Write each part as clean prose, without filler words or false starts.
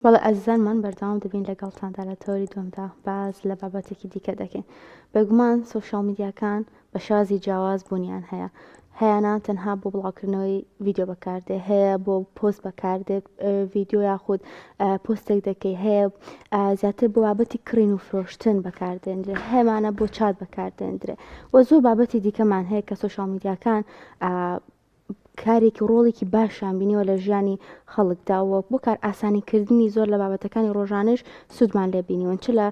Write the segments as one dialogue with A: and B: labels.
A: بەڵێ ئازیزانمان بەردەوام دەبین لەگەڵتاندا لە تەوەری دووەمدا باس لە بابەتێکی دیکە دەکەین بێگومان سۆشیال میدیاکان بە شێوازی جیاواز بوونیان هەیە هەیەە تەنها بۆ بڵاوکردنەوەی ڤیدیۆ بەکاردێ هەیە بۆ پۆست بەکاردێت ڤیدیۆ یاخود پۆستێک دەکەی هەیە زیاتر بۆ بابەتی کڕین و فرۆشتن بەکاردێنرێ هەمانە بۆ چات بەکاردێندرێ و زۆر بابەتی دیکەمان هەیە کە سۆشیال میدیاکان کارێکی و ڕۆڵێکی باشیان بینیوە لە ژیانی خەڵکدا و بۆ کار ئاسانی کردنی زۆر لە بابەتەکانی ڕۆژانەش سوودمان لێ بینیون چ لە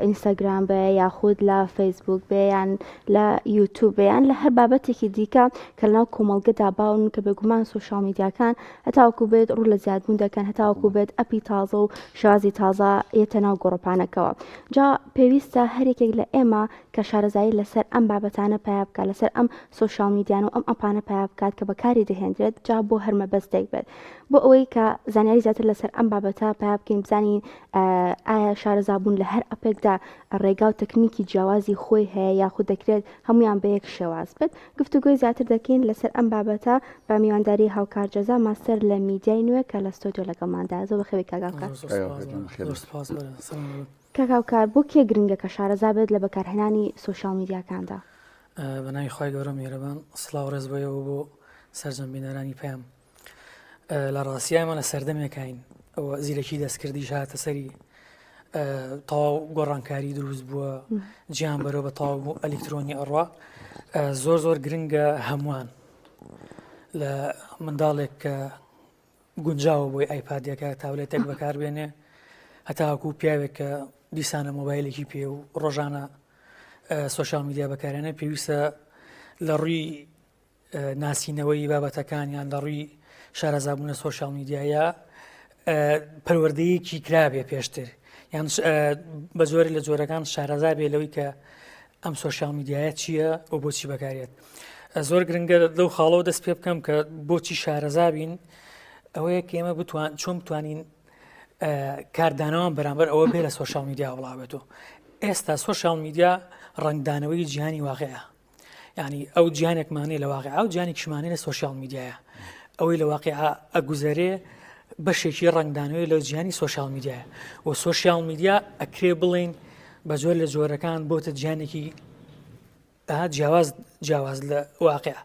A: ئینستاگرام بێ یاخود لە فەیسبوک بێ یان لە یوتوب بێ یان لە هەر بابەتێکی دیکە کە لەناو کۆمەڵگەدا باون کە بێگومان سۆشیال میدیاکان هەتاوەکو بێت ڕوو لە زیادبوون دەکەن هەتاوەکو بێت ئەپی تازە و شێوازی تازە یەتە ناو گۆڕەپانەکەوە جا پێویستە هەرێکێک لە ئێمە کە شارەزایی لەسەر ئەم بابەتانە پەیا بکات، لەسەر ئەم سۆشیال میدیانە و ئەم ئەپانە پەیا بکات کە بەکاری دەهێندرێت جا بۆ هەر مەبەستێک بێت. بۆ ئەوەی کە زانیاری زیاتر لەسەر ئەم بابەتە پەیا بکەین بزانین ئایا شارەزابوون لە هەر ئەپێکدا ڕێگا و تەکنیکی جیاوازی خۆی هەیە یاخود دەکرێت هەمویان بە یەک شێواز بێت گفتوگۆی زیاتر دەکەین لەسەر ئەم بابەتە بە میوانداری هاوکار جەزا ماستەر لە میدیای نوێ کە لە ستۆدیۆ لەگەڵماندا زۆر بەخێوی کاک هاوکار. کاک هاوکار بۆ کێ گرنگە کە شارەزا بێت لە بەکارهێنانی سۆشیال میدیاکاندا؟
B: بە ناوی خوای گەورە میهرەبان سڵاو ڕێز بۆ ئێوە بۆ سەرجەم بینەرانی پەیام لە ڕاستیا ئێمە لە سەردەمێکین ئەوە زیرەکی دەستکردیش هاتە سەری تەواو گۆڕانکاری دروست بووە جیان بەرەوە بە تەواو ئەلیکترۆنی ئەڕوا زۆر زۆر گرنگە هەمووان لە منداڵێک کە گونجاوە بۆی ئایپادێکە تاولێتێک بەکاربێنێ هەتاوەکو پیاوێک کە دیسانە مۆبایلێکی پێ و ڕۆژانە سۆشیال میدیا بەکارێنە پێویستە لە ڕووی ناسینەوەی بابەتەکان یان لە ڕووی شارەزابوون لە سۆشیال میدیایە پەروەردەیەکی کرابێ پێشتر یان بە زۆری لە جۆرەکان شارەزا بێ لەوەی کە ئەم سۆشیال میدیایە چییە و بۆچی بەکارێت زۆر گرنگە لەو خاڵەوە دەست پێ بکەم کە بۆچی شارەزا بین ئەوەیە کە ئێمە بتوان چۆن بتوانین کاردانەوەمان بەرامبەر ئەوە بێ لە سۆشیال میدیا بڵاوێتەوە ئێستا سۆشیال میدیا ڕەنگدانەوەی جیهانی واقعە ینی ئەو جیانێکمانەیە لە واقع ئەو جیانێکیشمانەیە لە سۆشیال میدیایە ئەوەی لە واقع ئەگوزەرێ بەشێکی ڕەنگدانەوەی لە جیهانی سۆشیال میدیایە و سۆشیال میدیا ئەکرێ بڵین بە جۆر لە جۆرەکان بۆتە جیانێکی جیاواز جیاواز لە واقع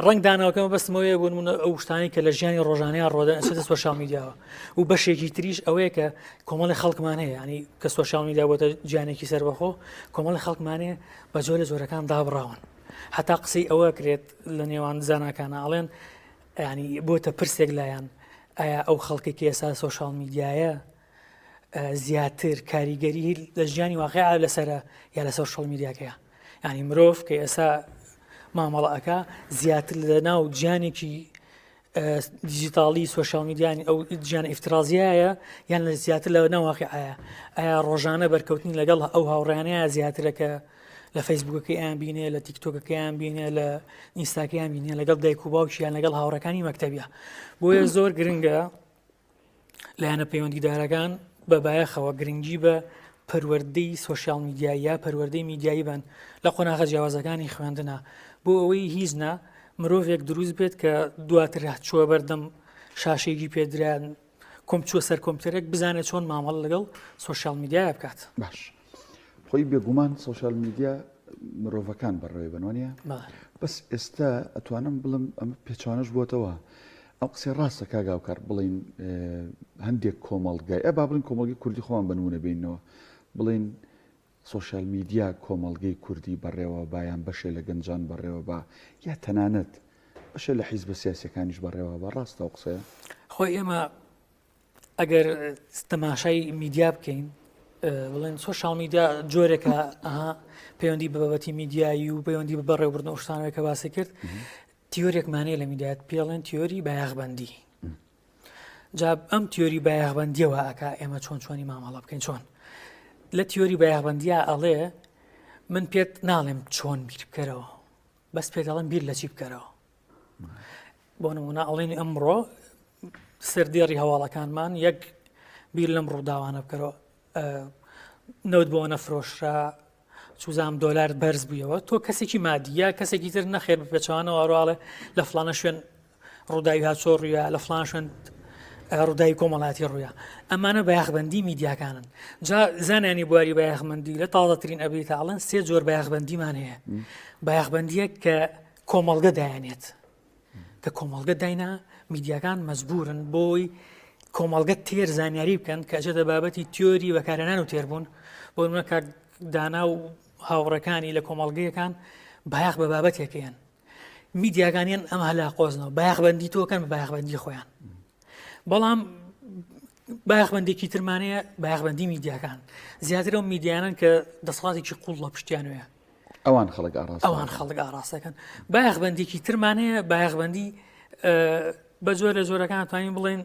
B: ڕەنگدانەوەکە مەبەستمەوەیە بۆ نمونە ئەو شتانەی کە لە ژیانی ڕۆژانەیان ڕۆدەن ئەچێتە سۆشیال میدیاوە و بەشێکی تریش ئەوەیە کە کۆمەڵی خەڵکمان هەیە ینی کە سۆشیال میدیا بۆتە جیانێکی سەربەخۆ کۆمەڵی خەڵکمان هەیە بە جۆرە جۆرەکان دابڕاون هەتا قسەی ئەوە کرێت لە نێوان زاناکانە ئەڵێن ینی بۆتە پرسێک لایەن ئایا ئەو خەڵکێک کە ئێستا سۆشیال میدیایە زیاتر کاریگەری لە ژیانی واقع لەسرە یا لە سۆشیال میدیاکەیە ینی مرۆڤ کە ئێستا مامەڵە ئەکا زیاتر لە ناو جیانێکی دیجیتاڵی سۆشیال میدیانی ئەو جیان ئیفترازیایە یان لە زیاتر لە ناواقعایە ئایا ڕۆژانە بەرکەوتنی لەگەڵ ئەو هاوڕیانەیە زیاترە کە لە فەیسبوکەکەیان بینێ لە تیکتۆکەکەیان بینێ لە ئینستاکەیان بینێ لەگەڵ دایک و باوکیان لەگەڵ هاوڕەکانی مەکتەبیە بۆیە زۆر گرنگە لایەنە پەیوەندیدارەکان بە بایەخەوە گرنگی بە پەروەردەی سۆشیال میدیایی یا پەروەردەی میدیایی بن لە قۆناغە جیاوازەکانی خوێندنە بۆ ئەوەی هیچ نا مرۆڤێک دروست بێت کە دواتر چووە بەردەم شاشێکی پێدران کۆم چوە سەر کۆمپیوتەرێک بزانێت چۆن مامەڵە لەگەڵ سۆشیال میدیایا بکات.
C: باش خۆی بێگومان سۆشیال میدیا مرۆڤەکان بەڕێوەی بن وانە بەس ئێستا ئەتوانم بڵم ئەمە پێچوانش بووتەوە ئەو قسەی ڕاستە کاک هاوکار بڵین هەندێک کۆمەڵگای ئە با بڵین کۆمەڵگەی کوردی خۆمان بنمونە بینەوە بڵین سۆشیال میدیا کۆمەڵگەی کوردی بەڕێوە با یان بەشێ لە گەنجان بەڕێوە با یا تەنانەت بەشێ لە حیزبە سیاسەکانیش بەڕێوە بە ڕاستە ئەو قسەیە
B: خۆی ئێمە ئەگەر تەماشای میدیا بکەین بڵێن سۆشیال میدیا جۆرێکە ئەها پەیوەندی بە بابەتی میدیایی و پەیوەندی بە بەڕێوەبردن و شتانەوەی کە باسی کرد تیۆرێکمانەیە لە میدیات پێڵێن تیۆری بایەخبندی جا ئەم تیۆری بایەخبندیەوە ئەک ئێمە چۆن چۆنی مامەڵە بکەین چۆن لە تیۆری بایەخبندیا ئەڵێ من پێت ناڵێم چۆن بیر بکەرەوە بەس پێت دەڵێم بیر لە چی بکەرەوە بۆ نمونە ئەڵێن ئەمڕۆ سەردێڕی هەواڵەکانمان یەک بیر لەم ڕووداوانە بکەرەوە نەوت بۆ نەفرۆشرا چوزام دۆلار بەرز بوویەوە تۆ کەسێکی مادیە کەسێکی تر نەخێر بە پێچوانەوە ئەڕواڵێ لە فلانە شوێن ڕووداوی هاچۆ ڕووە لە فلان شوێن. ڕووداوی کۆمەڵاتی ڕوویا ئەمانە بایەخبندی میدیاکانن جا زانانی بواری بایەخمەندی لە تازەترین ئەبی تاڵن سێ جۆر بایەخبندیمان هەیە بایەخبندیەک کە کۆمەڵگە دایانێت کە کۆمەڵگە داینا میدیاکان مەجبورن بۆی کۆمەڵگە تێر زانیاری بکەن کە ئەچێتە بابەتی تیۆری بەکارهێنان و تێربوون بۆ نمونە کاک دانا و هاوڕەکانی لە کۆمەڵگەیەکان بایەخ بە بابەتێکیان میدیاکانیان ئەم هەلا قۆزنەوە بایەخبندی تۆکەن بە بایەخبندی خۆیان بەڵام بایەخبندێکی ترمانەیە بایەخبندی میدیاکان زیاتر ئەو میدیانن کە دەسەڵاتێکی قوڵ لە پشتیانوەیە
C: ئەوان خەڵک ئاڕاستە
B: ئەوان خەڵک ئاڕاستەکەن بایەخبندێکی ترمان هەیە بایەخبندی بە جۆر لە جۆرەکان توانین بڵێن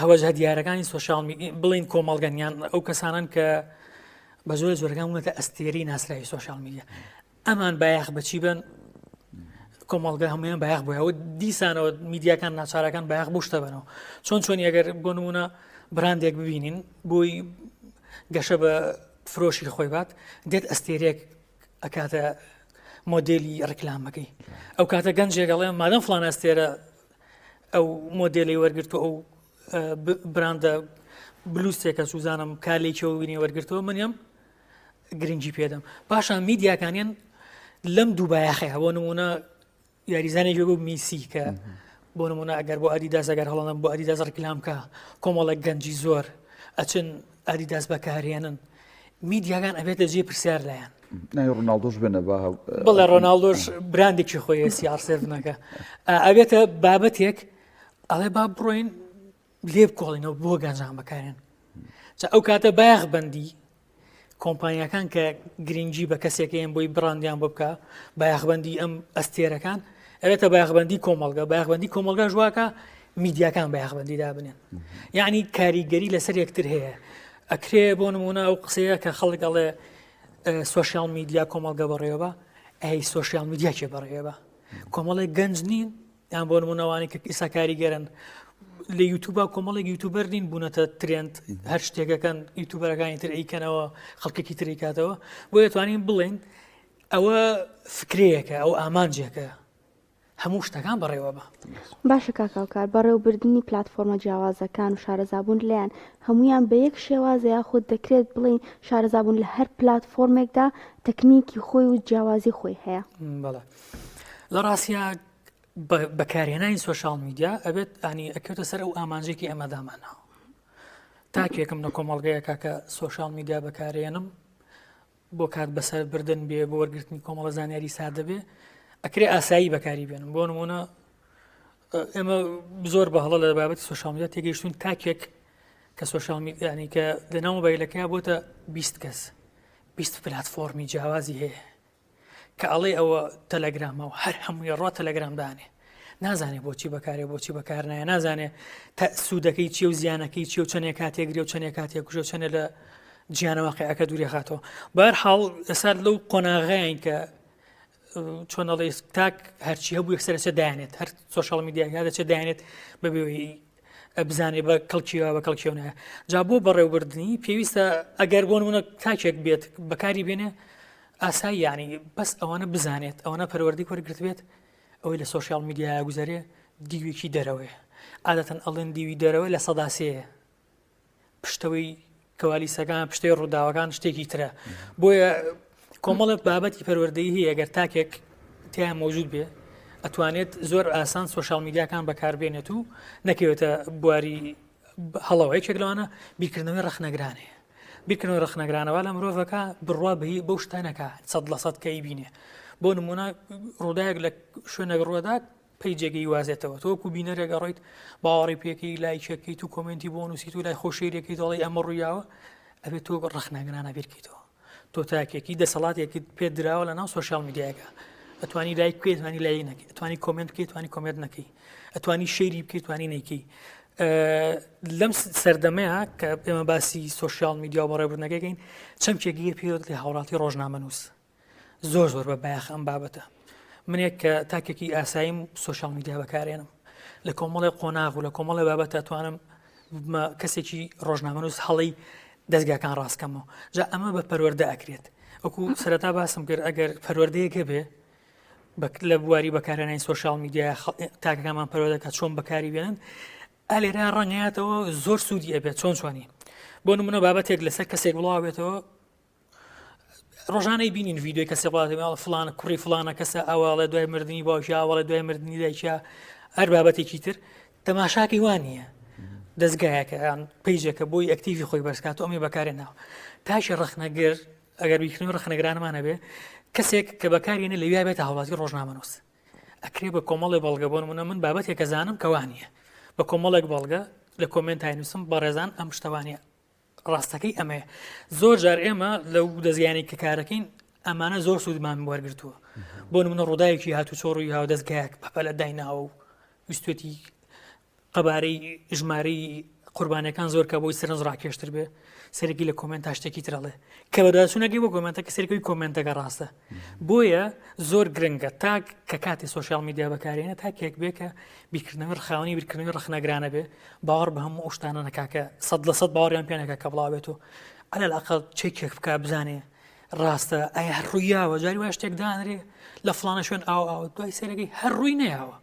B: هەوەجهە دیارەکانی سۆشیال بڵین کۆمەڵگەن یان ئەو کەسانن کە بە زۆر زۆرەکان بوونەتە ئەستێری ناسراوی سۆشیال میدیا ئەمان بایەخ بەچی بن کۆمەڵگە هەمویان بایەخ بۆیە و دیسانەوە میدیاکان ناچارەکان بایەخ بۆ شتە بنەوە چۆن چۆن ئەگەر بۆ نمونە براندێک ببینین بۆی گەشە بە فرۆشی خۆی بات دێت ئەستێرێک ئەکاتە مۆدێلی ڕیکلامەکەی ئەو کاتە گەنجێک ئەڵێ مادەم فلان ئەستێرە ئەو مۆدێلی وەرگرتو ئەو براندە بلوسێکە سوزانم کارلێکیەوە وینی وەرگرتەوە منیم گرنگی پێدەم پاشان میدیاکانیان لەم دوو بایەخەیە بۆ نمونە یاریزانێکی وەکو میسی کە بۆ نمونە ئەگەر بۆ ئەدیداس ئەگەر هەڵەنەم بۆ ئەدیداس ڕیکلام کە کۆمەڵێک گەنجی زۆر ئەچن ئەدیداس بەکارێنن میدیاکان ئەبێت لە جێ پرسیار لایەن
C: ناوی ڕۆناڵدۆش بێنە با
B: بڵێ ڕۆناڵدۆش براندێکی خۆی CR7 ەکە ئەبێتە بابەتێک ئەڵێ با بڕۆین لێ بکۆڵینەوە بۆ گەنجان بەکارێن جا ئەو کاتە بایەخ بەندی کۆمپانیاکان کە گرنگی بە کەسێکەیەن بۆی بڕاندیان بۆ بکە بایەخبندی ئەم ئەستێرەکان ئەوێتە بایەخبندی کۆمەڵگە بایەخبندی کۆمەڵگا ژواکە میدیاکان بایەخبندی دابنێن یعنی کاریگەری لەسەر یەکتر هەیە ئەکرێ بۆ نمونە ئەو قسەیە کە خەڵک ئەڵێ سۆشیال میدیا کۆمەڵگە بەڕێوە ئەی سۆشیال میدیا کێ بەڕێوە کۆمەڵێک گەنج نین یان بۆ نمونە ئەوانەی کە ئیسا کاریگەرن لە یوتوبا کۆمەڵێک یوتوبەر نین بوونەتە trend هەر شتێکەکەن یوتوبەرەکانی تر ئەیکەنەوە خەڵکێکی تری کاتەوە بۆ دەتوانین بڵێن ئەوە فکرەیەکە ئەو ئامانجێکە هەموو شتەکان بەڕێوە بە.
A: باشە کاک هاوکار بەڕێوەبردنی پلاتفۆرمە جیاوازەکان و شارەزابوون لێیان هەموویان بە یەک شێوازە یاخود دەکرێت بڵێین شارەزابوون لە هەر پلاتفۆرمێکدا تەکنیکی خۆی و جیاوازی خۆی هەیە؟
B: بەڵێ لە ڕاستیا بەکارهێنانی سۆشیال میدیا ئەبێت ئەنی ئەکەوتە سەر ئەو ئامانجێکی ئەمە دامانەوە تاکێکم لە کۆمەڵگەیەکە کە سۆشیال میدیا بەکارێنم بۆ کات بەسەر بردن بێ بۆ وەرگرتنی کۆمەڵە زانیاری سادە بێ ئەکرێ ئاسایی بەکاری بێنم بۆ نمونە ئێمە زۆر بە هەڵە لە بابەتی سۆشیال میدیا تێگەیشتون تاکێک کە سۆشیال میدیانی کە لەناو مۆبایلەکەی بۆتە 20 کەس 20 پلاتفۆرمی جیاوازی هەیە کە ئەڵێ ئەوە تەلەگرامە و هەر هەمووی ڕۆ تەلەگرام دانێ نازانێ بۆچی بەکارێ بۆچی بەکار نایە نازانێ تا سوودەکەی چی و زیانەکەی چی و چەندێک کاتێک گرێ و چەندێک کاتێک کوژە و چەندێ لە جیانە واقعەکە دووری خاتەوە بەر حاڵ ئێستا لەو قۆناغەیان کە چۆن ئەڵێ تاک هەرچی هەبوو یەکسەر دەچێت دایانێت هەر سۆشیال میدیاکە دەچێت دایانێت بەبێ بزانێ بە کەڵکیەوە بە کەڵکیەوە نایە جا بۆ بەڕێوبردننی پێویستە ئەگەر بۆ نمونە تاکێک بێت بەکاری بێنێ ئاسایی یعنی بەس ئەوانە بزانێت ئەوانە پەروەردەی وەرگرت بێت ئەوەی لە سۆشیال میدیایا گوزەرێ دیوێکی دەرەوەیە عادەتەن ئەڵێن دیوی دەرەوە لە سەدا سێیە پشتەوەی کەوالیسەکان پشتەی ڕووداوەکان شتێکی ترە بۆیە کۆمەڵێک بابەتی پەروەردەیی هەیە گەر تاکێک تیا مەوجود بێ ئەتوانێت زۆر ئاسان سۆشیال میدیاکان بەکاربێنێت و نەکەوێتە بواری هەڵەوە یەکێک لەوانە بیرکردنەوەی ڕەخنەگرانەیە بیرکردنەوەی ڕەخنەگرانەوە لە مرۆڤەکە بڕوا بەی بەو شتانەکە سەد لە سەد کە ئەیبینێ بۆ نمونە ڕووداوێک لە شوێنێک ڕووەدات پەیجێگەی وازێتەوە تۆ وەکو بینەرێک ئەڕۆیت باوەڕی پێکەی لایکێکەیت و کۆمێنتی بۆ نووسیت و لای خۆشیرێکی دەڵی ئەمە ڕوویاوە ئەبێت تۆ ڕەخنەگرانە بیرکەیتەوە تۆ تاکێکی دەسەڵاتێکت پێ دراوە لە ناو سۆشیال میدیاکە ئەتوانی لایک بکەیت توانی لایک نەکەی ئەتوانی کۆمێنت بکەیت توانی کۆمێنت نەکەی ئەتوانی share ی بکەیت توانی نەیکەی لەم سەردەمەیە کە ئێمە باسی سۆشیال میدیا و بەڕێوەبردنەکەین چەمکێکی پێوت لە هاوڵاتی ڕۆژنامەنووس زۆر زۆر بە بایەخ ئەم بابەتە منێک کە تاکێکی ئاساییم سۆشیال میدیا بەکارێنم لە کۆمەڵی قۆناغ و لە کۆمەڵی بابەتە توانم ببمە کەسێکی ڕۆژنامەنووس هەڵی دەستگاکان ڕاستکەمەوە جا ئەمە بە پەروەردە ئەکرێت وەکو سەرەتا باسم کرد ئەگەر پەروەردەیەک هەبێ. لە بواری بەکارهێنانی سۆشیال میدیا تاکەکانمان پەروەردەکە چۆن بەکاری بێنن ئالێرا ڕەنگاتەوە زۆر سوودی ئەبێت چۆن چۆنی بۆ نمونە بابەتێک لەسەر کەسێک بڵاوێتەوە ڕۆژانەی بینین ڤیددیوی کەسێ بڵاتەوە فلانە کوڕی فلانە کەسە ئەوواڵێ دوای مردنی باوکی ئاوەڵێ دوای مردنی دایکە هەر بابەتێکی تر تەماشاکەی وانە دەستگایەکە page ێکە بۆی active ی خۆی بەرزکات و ئەمی بەکارێناوە تاکی ڕەخنەگر ئەگەر بیرکردنەوەی ڕەخنەگرانەمان هەبێ کەسێک کە بەکارێنێ لەویا بێتە هاوڵاتی ڕۆژنامەنووس ئەکرێ بە کۆمەڵێ بەڵگە بۆ نمونە من بابەتێکە زانم کە وانە بە کۆمەڵێک بەڵگە لە comment ای نووسم بەڕێزان ئەم شتەوانە ڕاستەکەی ئەمەیە زۆر جار ئێمە لەو دەستگایانەی کە کارەکەین ئەمانە زۆر سوودمان وەرگتووە بۆ نمونە ڕووداوێکی هاتوچۆ ڕووی هاو دەستگایەک پەپەلە دایناوە و ویستێتی قەبارەی ژمارەی قوربانیەکان زۆر کە بۆی سەرنج ڕاکێشتر بێ سەرەکی لە comment تا شتێکی ترەڵێ کە بەدواداچوونەکەی بۆ comment ەکە سەرەکەی comment ەکە ڕاستە بۆیە زۆر گرنگە تاک کە کاتی سۆشیال میدیا بەکارێنە تاکێک بێ کە بیرکردنەوەی ڕخاونی بیرکردنەوەی ڕخنەگرانە بێ باوەڕ بە هەموو ئەو شتانە نەکا کە 100% باوەڕیان پێ نەکا کە بڵاو بێت و على الأقل check ێک بکا بزانێ ڕاستە ئایا هەر ڕوویاوە جاری وایە شتێک دانرێ لە فلانە شوێن ئاو ئاو دوای سەرەکەی هەر ڕووی نەیاوە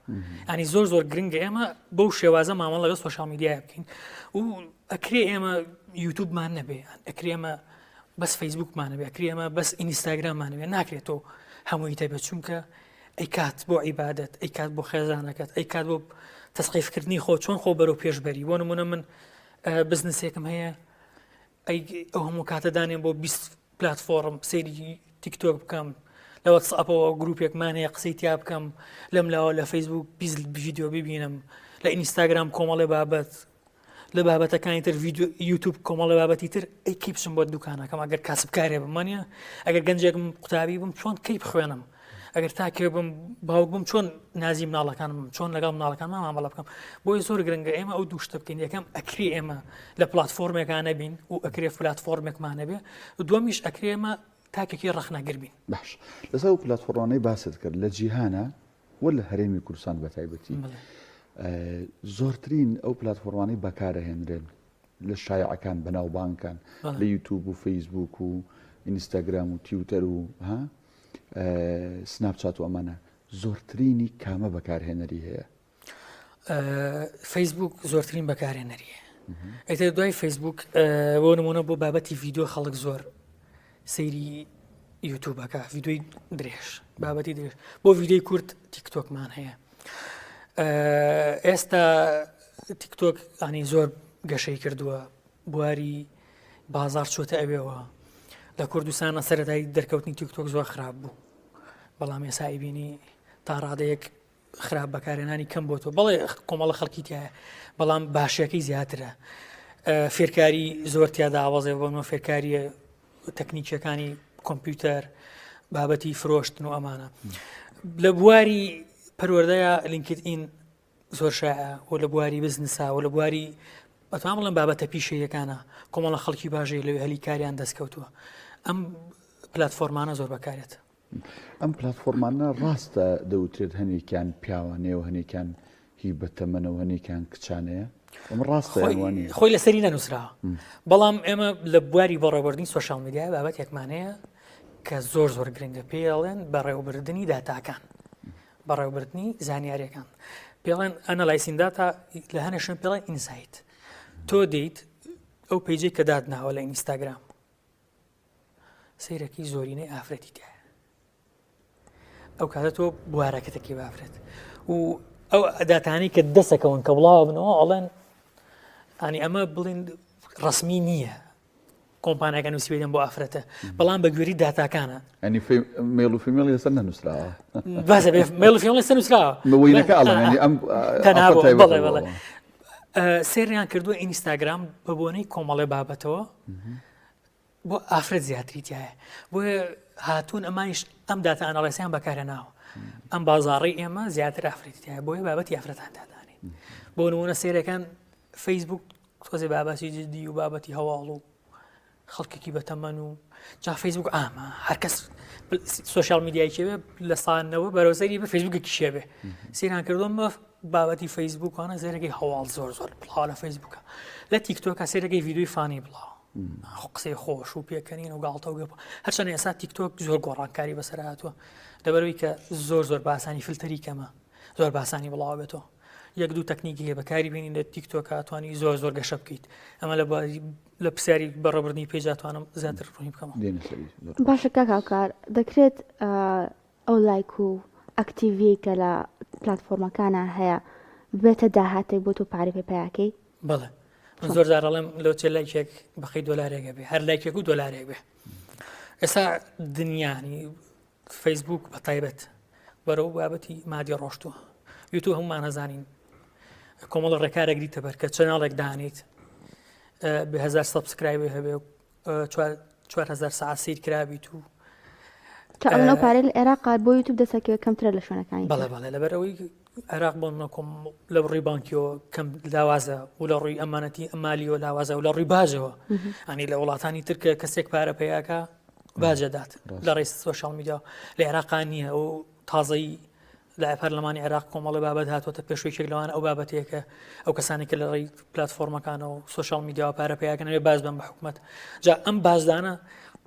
B: ینی زۆر زۆر گرنگە ئێمە بەو شێوازە مامەڵە لەگەڵ سۆشیال میدیا بکەین و ئەکرێ ئێمە یوتوبمان نەبێ ئەکرێ ئێمە بەس فەیسبوکمان نەبێ ئەکرێ ئێمە بەس ئینستاگراممان نەبێ ناکرێت تۆ هەمووی تەبێت چونکە ئەی کات بۆ عیبادەت ئەی کات بۆ خێزانەکەت ئەی کات بۆ تەسقیفکردنی خۆ چۆن خۆ بەرەو پێشبەری بۆ نمونە من بزنسێکم هەیە ئەی ئەو هەموو کاتە دانێم بۆ 20 پلاتفۆڕم سەیری تیکتۆک بکەم لە وەتسئەپەوە گروپێکمان هەیە قسەی تیا بکەم لەم لاوە لە فەیسبوک 20 ڤیدیۆ ببینم لە ئینستاگرام کۆمەڵێ بابەت لە بابەتەکانی تر ڤیدیۆ یوتوب کۆمەڵە بابەتی تر ئەی کەی بچم بۆ دوکانەکەم ئەگەر کاسبکارێ بم وانە ئەگەر گەنجێکم قوتابی بم چۆن کەی بخوێنم ئەگەر تاکێ بم باوک بم چۆن نازی مناڵەکانم چۆن لەگەڵ مناڵەکان مامەڵە بکەم بۆیە زۆر گرنگە ئێمە ئەو دوو شتە بکەین یەکەم ئەکری ئێمە لە پلاتفۆرمێکا نەبین و ئەکرێ پلاتفۆرمێکمان نەبێ دووەمیش ئەکرێ ئێمە تاکێکی ڕەخنەگر بین.
C: باش لەسەر ئەو پلاتفۆرمانەی باست کرد لە جیهانە و لە هەرێمی کوردستان بە تایبەتی زۆرترین ئەو پلاتفۆرمانەی بەکارەهێنرێن لە شایعەکان بەناوبانگەکان لە یوتوب و فەیسبوک و ئینستاگرام و تیوتەر و ها سناپچات و ئەمانە زۆرترینی کامە بەکارهێنەری هەیە؟
B: فەیسبوک زۆرترین بەکارهێنەری هەیە ئیتر دوای فەیسبوک بۆ نمونە بۆ بابەتی ڤیدیۆ خەڵک زۆر سەیری یوتوبەکە ڤیدیۆی درێژ بابەتی درێژ بۆ ڤیدیۆی کورت تیکتۆکمان هەیە ئێستا تیکتۆک ئانی زۆر گەشەی کردووە بواری بازار چۆتە ئەوێەوە لە کوردستانە سەرەتای دەرکەوتنی تیکتۆک زۆر خراپ بوو بەڵام ئێسا ئیبینی تا ڕادەیەک خراپ بەکارهێنانی کەم بۆتەوە بەڵێ کۆمەڵە خەڵکی تایە بەڵام باشەکەی زیاترە فێرکاری زۆر تیادا ئاوازێ بۆنەوە فێرکاریە تەکنیکیەکانی کۆمپیوتەر بابەتی فرۆشتن و ئەمانە لە بواری پەروەردەیە لینکت ئین زۆر شایع و لە بواری بزنسا و لە بواری ئەتوان بڵێم بابەتە پیشەیەکانە کۆمەڵە خەڵکی باژەیە لەوێ هەلی کاریان دەستکەوتووە ئەم پلتفۆرمانە زۆر بەکارێت
C: ئەم پلاتفۆرمانە ڕاستە دەوترێت هەنێکیان پیاوانەیە و هەنێکیان هی بەتەمەنە و هەنێکیان کچانەیە ئەمە ڕاستە یان وا نییە؟
B: خۆی لەسەری نەنووسراوە بەڵام ئێمە لە بواری بەڕێوەبردنی سۆشیال میدیا بابەتێکمان هەیە کە زۆر زۆر گرنگە پێڵێن بەڕێوەبردنی داتاکان بەڕێوەبردنی زانیاریەکان پێڵێن analyzing data لە هەنێ شوێن پێڵێن insight تۆ دیت ئەو page ەی کە دادناوە لە ئینستاگرام سەیرەکەی زۆرینەی ئافرەتی تایە ئەو کاتە تۆ بوارەکەتەکەی بافرێت و ئەو داتانی کە دەسەکەون کە بڵاوە بنەوە ئەڵێن ئەنی ئەمە بڵین ڕسمی نییە کۆمپانیاکە نووسیوێتن بۆ ئافرەتە بەڵام بە گوێری داتاکانە
C: ئەنی male و female لەسەر نەنووسراوە
B: باسە male و female لەسەر نووسراوە
C: وینەکە ئەڵێن ئەم
B: تەنها بەڵێ بەڵێ سێریان کردووە ئینستاگرام بە بۆنەی کۆمەڵێ بابەتەوە بۆ ئافرەت زیاتری تایە بۆیە هاتوون ئەمانیش ئەم data analysis یان بەکارهێناوە ئەم بازاڕی ئێمە زیاتر ئافرەتی تایە بۆیە بابەتی ئافرەتان دادانێ بۆ نمونە سێرەکان فەیسبوک تۆزێ بابەتی جدی و بابەتی هەواڵ و خەڵکێکی بەتەمەن و جا فەیسبوک ئامە هەرکەس سۆشیال میدیای کێوێ لە سانەوە بەرەوسەری بە فەیسبوکێکی شێبێ سیران کردوم بە بابەتی فەیسبوکانە زێرەکەی هەواڵ زۆر زۆر بڵاو لە فەیسبوکە لە تیکتۆکە سێرەکەی ڤیدیۆی funny بڵاوە. قسەی خۆش و پێکەنین و گاڵتە و گەپ هەرچەند ئێستا تیکتۆک زۆر گۆڕانکاری بەسەر هاتووە لەبەرەوەی کە زۆر زۆر باسانی فلتەری کەمە زۆر باسانی بڵاو بێتەوە یەک دوو تەکنیکی هەیە بەکاری بینی لە تیکتۆک توانی زۆر زۆر گەشە بکەیت ئەمە لە لە پرسیاری بەڕێبردنی page ئەتوانم زیاتر ڕوونی بکەمەوە.
A: باشە کاک هاوکار دەکرێت ئەو لایک و active ی کە لە پلاتفۆرمەکانە هەیە ببێتە داهاتێک بۆ تۆ پارەی پێ پەیاکەی؟
B: بەڵێ من زۆر جار ئەڵێم لەو چێ لایکێک بەقەی دۆلارێک بێ هەر لایکێک و دۆلارێک بێ ئێستا دنیانی فەیسبوک بە تایبەت بەرەو بابەتی مادی ڕۆشتووە یوتوب هەمومان هەزانین کۆمەڵە ڕێکارێک دیتە بەر کە channel ێک دانیت بە هزار subscribe هەبێ 4000 ساعت سیر کرابیت و
A: ئەو پارەی لە عێراق بۆ یوتوب دەسەکەوێت کەمترە لە شوێنەکانی
B: بەڵێ بەڵێ لەبەر ئەوەی عێراق بۆ نەکۆم لە ڕووی بانکیەوە کەم لاوازە و لە ڕووی ئەمانەتی ئەمالیەوە لاوازە و لە ڕووی باجەوە ئەنی لە وڵاتانی ترکە کەسێک پارە پیاکە باجەدات لە ڕێی سۆشیال میدیا لە عێراقا نییە و تازەی لە پەرلەمانی عێراق کۆمەڵی بابەت هاتووەتە پێشوەیەک لەوان ئەو بابەتەیە ئەو کەسانی کە لە ڕێی پلتفۆرمەکانەوە سۆشیال میدیاوە پارە پیاکەنەوە باز بن بە حکومت جا ئەم بازدانە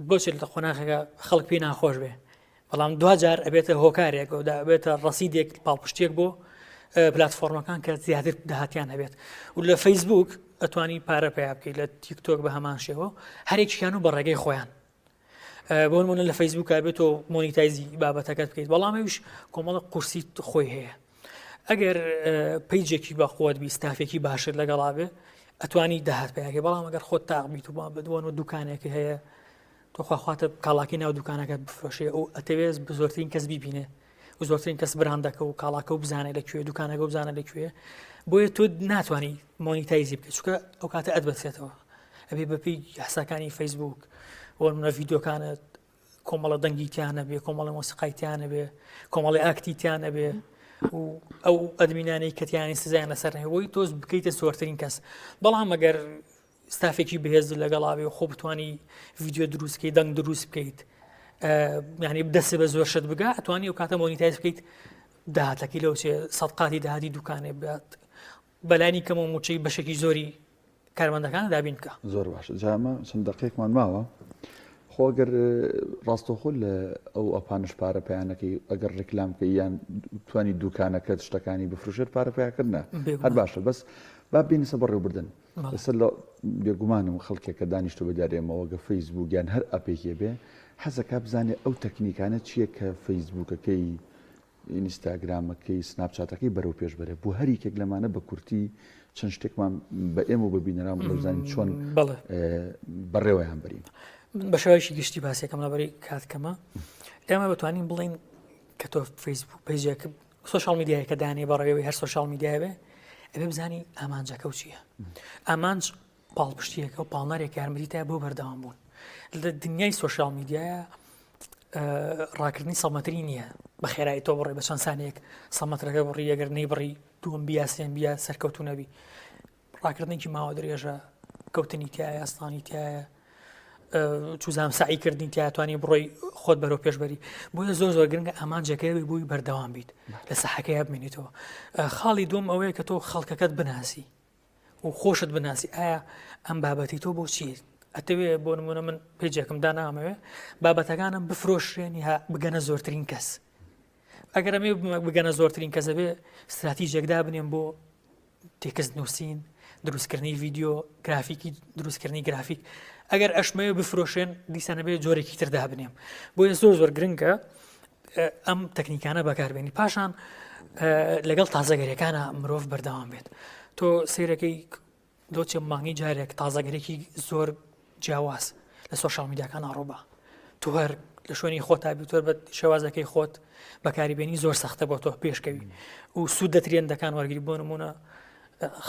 B: بۆچێت لە قۆناخەکە خەڵک پێی ناخۆش بێ بەڵام دواجار ئەبێتە هۆکارێک و ئەبێتە ڕەسیدێک پاڵپشتێک بۆ پلتفۆرمەکان کە زیاتر داهاتیان هەبێت و لە فەیسبوک ئەتوانی پارە پیا بکەیت لە تیکتۆک بە هەمان شێوە هەرێکیان و بە ڕێگەی خۆیان بۆ نمونە لە فەیسبوک بێت تۆ monetize ی بابەتەکەت بکەیت بەڵام ئەویش کۆمەڵە قورسی خۆی هەیە ئەگەر page ێکی بەخۆت بی ستافێکی باشت لەگەڵا بێ ئەتوانی داهات پیاکەی بەڵام ئەگەر خۆت تاق بیت و بەدووەن و دوکانێکی هەیە توخوا خواتە کاڵاکەی ناو دوکانەکەت بفرۆشێ و ئەتەوێت زۆرترین کەس بیبینێ و زۆرترین کەس براندەکە و کاڵاکە و بزانێت لە کوێ دوکانەکە و بزانە لە کوێ بۆیە تۆ ناتوانانی monetize ی بکە چونکە ئەو کاتە ئەتبەسێتەوە ئەبێ بەپی یاساکانی فەیسبوک وەرمنە ڤیددیوکانت کۆمەڵە دەنگی تیانە بێ کۆمەڵە مۆسیقای تیانە بێ کۆمەڵی act ی تیانە بێ و ئەو ئەدمینانەی کەتیانی سزایان لەسەر هەیە تۆز بکەیتە زۆرترین کەس بەڵام ئەگەر ستافێکی بەهێز لەگەڵا بێ و خۆ بتانی ڤیددیو دروستکەی دەنگ دروست بکەیت ینی دەست بە زۆر شت بگا ئەتوانی و کاتە monetize بکەیت داهاتەکەی لەو چێ سەد قاتی داهاتی دوکانێ بات بەلانی کەم و موچەی بەشێکی زۆری کارمەندەکان دابین بکە
C: زۆر باشە جامە چەند دقێکمان ماوە خۆ گەر ڕاستەخۆ لە ئەو ئەپانش پارە پەیانەکەی ئەگەر ڕیکلام بکەی یان توانی دوکانەکەت شتەکانی بفروشێت پارە پیاکردە هەر باشە بەس با بینسە بەڕێوبردن ئێستا لە بێگومانم خەڵکێک کە دانیشتوە بە دیار ئێمەوە گە فەیسبوک یان هەر ئەپێکێ بێ حەزەکا بزانێ ئەو تەکنیکانە چییە کە فەیسبوکەکەی ئینستاگرامەکەی سناپچاتەکەی بەرەو پێش بەرێ بۆ هەر یەکێک لەمانە بە کورتی چەند شتێکمان بە ئێمە و بە بینەران بڵێ بزانین چۆن
B: بەڵێ
C: بەڕێوەیان بەرین.
B: بە شێوەیەکی گشتی باسێکم لەبەری کات کەمە ئێمە بتوانین بڵین کە تۆ فەیسبوک page ێک سۆشیال میدیایەکە دانێ بەڕێوەی هەر سۆشیال میدیای بێ ئەبێ بزانی ئامانجەکە و چییە ئامانج پاڵپشتیەکە و پاڵنەرێک یارمەتی تا بۆ بەردەوام بوون لە دنیای سۆشیال میدیایە ڕاکردنی سەمەتری نییە بە خێرایی تۆ بڕێ بە چەند سانێک سەمەترەکە بڕی ئەگەر نەی بڕی دووەم بیاسێن بیا سەرکەوتو نەبی ڕاکردنێکی ماوە درێژە کەوتنی تایە ئەستانی تایە چوزام سعی کردنی تیاتوانی بڕۆی خۆت بەرەو پێشبەری بۆیە زۆر زۆر گرنگە ئامانجەکەی بێ بووی بەردەوام بیت لە سەحەکەی بمێنیتەوە خاڵی دوم ئەوەیە کە تۆ خەڵکەکەت بناسی و خۆشت بناسی ئایا ئەم بابەتی تۆ بۆچی ئەتەوێ بۆ نمونە من page ێکم دانامەوێ بابەتەکانم بفرۆشرێنی ها بگەنە زۆرترین کەس ئەگەر ئەمێ بگەنە زۆرترین کەس ئەبێ ستراتیژێک دابنێم بۆ تێکست نووسین دروستکردنی ڤیددیو گرافیکی دروستکردنی گرافیک ئەگەر ئەشمەوێ بفرۆشێن دیسانە بێ جۆرێکی تر دابنێم بۆیە زۆر زۆر گرنگە ئەم تەکنیکانە بەکاربێنی پاشان لەگەڵ تازەگەریەکانە مرۆڤ بەردەوام بێت تۆ سیرەکەی لۆچێ مانگی جارێک تازەگەرێکی زۆر جیاواز لە سۆشیال میدیاکان ئاڕۆبا تۆ هەر لە شوێنی خۆتا بیتۆر بە شێوازەکەی خۆت بەکاری بێنی زۆر سەختە بۆ تۆ پێشکەوی و سوود لە trend ەکان وەرگری بۆ نمونە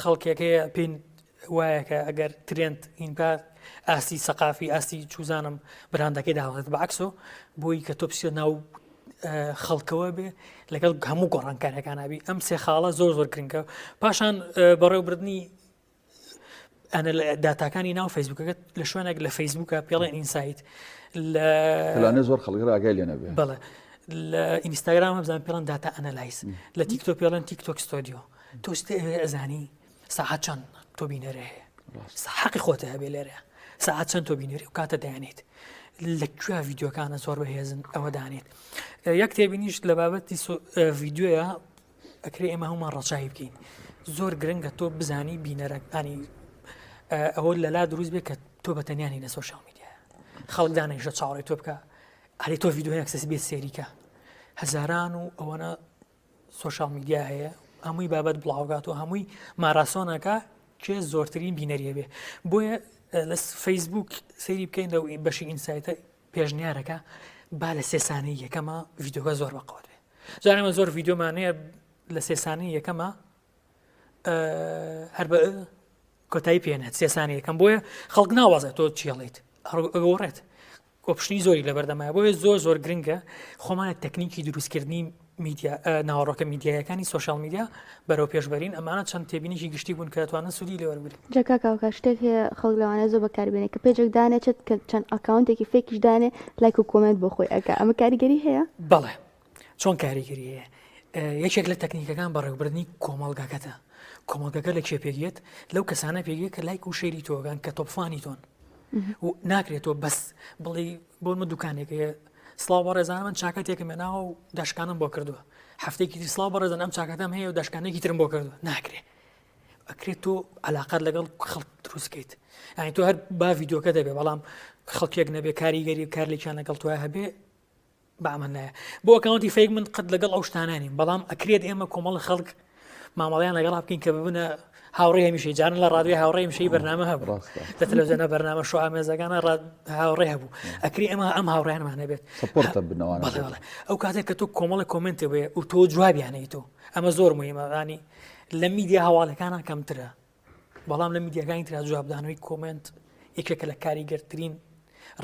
B: خەڵکێک هەیە پێی وایە کە ئەگەر trend هینکات ئاستی سەقافی ئاستی چوزانم براندەکەی داوەێت بەعکسۆ بۆی کە تۆ بچێت ناو خەڵکەوە بێ لەگەڵ هەموو گۆڕانکاریەکانابی ئەم سێ خاڵە زۆر زۆر گرنگە پاشان بەڕێوبردننی داتاکانی ناو فەیسبوکەکە لە شوێنێک لە فەیسبوکە پێڵێن insight
C: لە لەوانەیە زۆر خەڵک ئاگای لێ نەبێ
B: بەڵێ لە ئینستاگرام هەبزان پێڵەن data analyze لە تیکتۆ پێڵەن تیکتۆک ستۆدیۆ تۆ ئەزانی ساعت چەند تۆ بینەرە هەیە حەقی خۆتە هەبێ لێرە. سەعات چەند تۆ بینەری ئەو کاتە دایانێت لە کوێ ڤیددیوکانە زۆر بەهێزن ئەوە دانێت یەک تێبینیش لە بابەتی ڤیددیوە ئەکرێ ئێمە هەمومان ڕەچاوی بکەین زۆر گرنگە تۆ بزانی بینەرەکانی ئەوە لەلا دروست بێ کە تۆ بە تەنیانی لە سۆشیال میدیا خەڵک دانیشە چاوەڕێ تۆ بکە ئەری تۆ ڤیددیوەیەک سەس بێ سێریکە هەزاران و ئەوەنە سۆشیال میدیا هەیە هەمووی بابەت بڵاوگات و هەمووی ماراسۆنەکە کێ زۆرترین بینەریە بێ بۆیە لە فەیسبوک سەیری بکەین لەو بەشی insight ە پێشنیارەکە با لە سێسانەی یەکەمە ڤیددیوکە زۆر بەقوت بێ جارێمە زۆر ڤیددیۆمان هەیە لە سێسانەی یەکەمە هەر بە کۆتایی پێنێت سێسانی یەکەم بۆیە خەڵک ناوازێت تۆ چیڵیت ئەگۆڕێت option ی زۆری لەبەردەمایە بۆیە زۆر زۆر گرنگە خۆمانە تەکنیکی دروستکردنی میدیا ناوەڕۆکە میدیایەکانی سۆشیال میدیا بەرەو پێشبەرین ئەمانە چەند تێبینیی گشتی بوون کە توانن سوودی لێوەربگرن.
A: جا کاک هاوکار شتێک هەیە خەڵک لەوانەیە زۆر بەکاری بێنێ کە page ێک دانێ چەت کە چەند account ێکی fake یش دانێ لایک و comment بۆ خۆی ئەکا ئەمە کاریگەری هەیە؟
B: بەڵێ چۆن کاریگەری هەیە یەکێک لە تەکنیکەکان بەڕێوبردنی کۆمەڵگاکەتە کۆمەڵگەکە لە کێ پێکێت لەو کەسانە پێگەیە کە لایک و share ی تۆگان کە top fan ی تۆن و ناکرێت تۆ بەس بڵێ بۆ من دوکانێک هەیە سڵاو بەڕێزان من چاکەتێکم هێناوە و داشکانم بۆ کردووە هەفتێکی تر سڵاو بەڕێزان ئەم چاکەتەم هەیە و داشکانێکی ترم بۆ کردووە ناکرێ ئەکرێت تۆ علاقات لەگەڵ خەڵک دروستکەیت یعنی تۆ هەر با ڤیددیوکە دەبێ بەڵام خەڵکێک نەبێ کاریگەری و کارلێکیان لەگەڵ تۆ هەبێ بە ئەمە نایە بۆ account ی fake من قەت لەگەڵ ئەو شتانە نیم بەڵام ئەکرێت ئێمە کۆمەڵە خەڵک مامەڵیان لەگەڵا بکەین کە ببنە هاوڕێ هەمیشەی جارن لە ڕادوێ هاوڕێ هەمیشەی بەرنامە هەبوو لە تەلەڤزیۆنە بەرنامە شۆ ئامێزەکانە هاوڕێ هەبوو ئەکری ئێمە ئەم هاوڕێیانمان هەبێت
C: support ە بنەوانە
B: بەڵێ بەڵێ ئەو کاتێک کە تۆ کۆمەڵە comment ێ بێ و تۆ جوابیانەی تۆ ئەمە زۆر مهمە ینی لە میدیا هەواڵەکانە کەمترە بەڵام لە میدیاکانی ترا جوابدانەوەی comment یەکێکە لە کاریگەرترین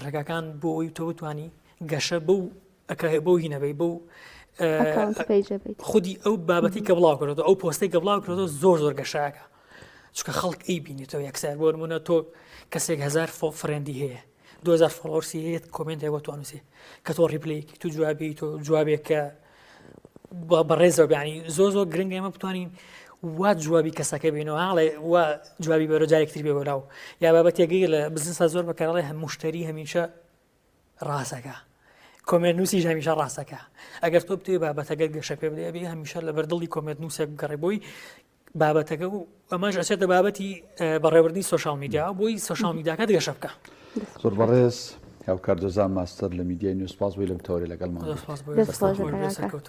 B: ڕێگاکان بۆ ئەوی تۆ بتانی گەشە بەو بۆ هینەبەی بەو خودی ئەو بابەتی کە بڵاو کردەوە ئەو پۆستەی کە بڵاو کردەوە زۆر زۆر گەشاکە چونکە خەڵک ئەی بینێتەوە یەکسەر بۆ نمونە تۆ کەسێک هزار friend ی هەیە 2000 followers ی هەیە comment ێک بۆ تۆ کە تۆ reply ێکی تو جوابی تۆ جوابێک کە بەڕێزەوە بیانی زۆر زۆر گرنگ ئێمە بتوانین وا جوابی کەسەکە بینەوە هاڵێ وا جوابی بەرە جارێکتر بێ بەلاو یا بابەتێگەی لە بزنسا زۆر بەکارڵێ هەم مشتری هەمیشە ڕاستەکە comment نووسی هەمیشە ڕاستەکە ئەگەر تۆ بتێ بابەتەکە گەشە پێ بدەێ هەمیشە لە بەردڵی comment نووسێک بگەڕێ بۆی بابەتەکە و ئەمەش ئەچێتە بابەتی بەڕێوەبردنی سۆشیال میدیا بۆی سۆشیال میدیاکە گەشە بکە.
C: زۆر بەڕێز هاوکار جەزا ماستەر لە میدیای نوێ سپاس بۆی لەم تەوەرەی لەگەڵمان بوویت.
A: دەست خۆش بێت.